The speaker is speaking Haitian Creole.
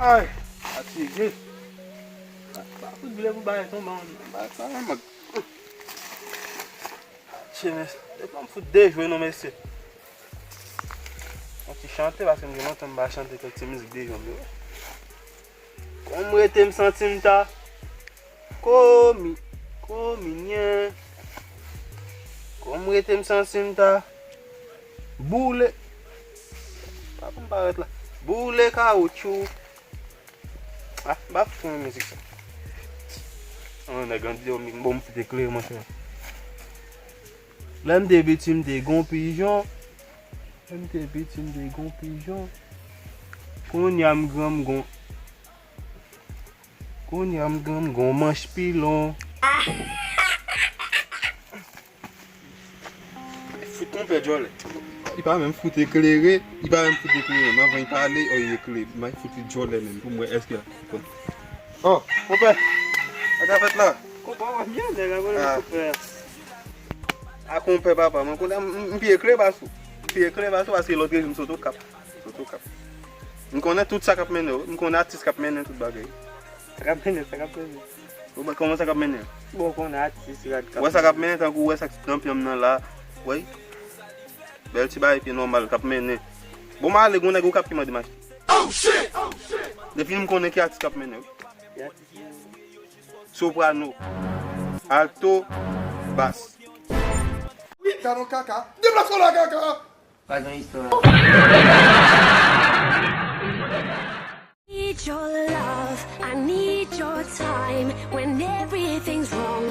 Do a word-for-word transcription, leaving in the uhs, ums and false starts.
Ay, fatige. Pa fout vle pou bagay tonbe an. Bagay sa menm. Che, mesye, depi m fout dejwe non, mesye. Yon ti chante, paske m gen lontan m pa chante kèk ti mizik dejwe m yo. Kòm rete m santi m ta. Komi, kominyen. Kòm rete m santi m ta. Boule. Pa pou m parèt la. Boule kawoutchou. Ah, m pa fout renmen mizik sa. An, nèg an di yo, m bon, m fout eklere, monchè. Lè m te piti, m te gon pijon. Lè m te piti, m te gon pijon. Kounye a m gran, m gon. Kounye a m gran, m gon manch pilon. Fout konpè djòlè. Li pa menm fout eklere, li pa menm fout eklere. M anvan li pale, oh, li eklere. M fout li djòlè menm pou m wè èske l ap konprann. Oh, konpè. Sa k ap fèt la? Konpè, w ap byen, nèg la, konn konpè. A konpè papa, mwen konnen m, m, m pi eklere pase w. M pi eklere pase w paske lòt rejim sot Okap. Sot Okap. M konnen tout sa k ap mennen w. M konnen atis k ap mennen tout bagay. Sa k ap mennen, sa k ap mennen. Ou wè kòman sa k ap mennen? Bon, w konnen atis, rad k ap mennen. Wè sa k ap mennen, tankou w wè sa k nan pye m nan la. Wè. Bèl ti bagay pye nòmal k ap mennen. Bon, m ale, gon nèg Okap ki mande m achte. Depi m konnen ki atis k ap mennen, wi. Ki atis? Soprano, alto, bas. Wi, gade yon kaka. Deplase w la, kaka. Pa gen istwa. Need your love, I need your time. When everything's wrong,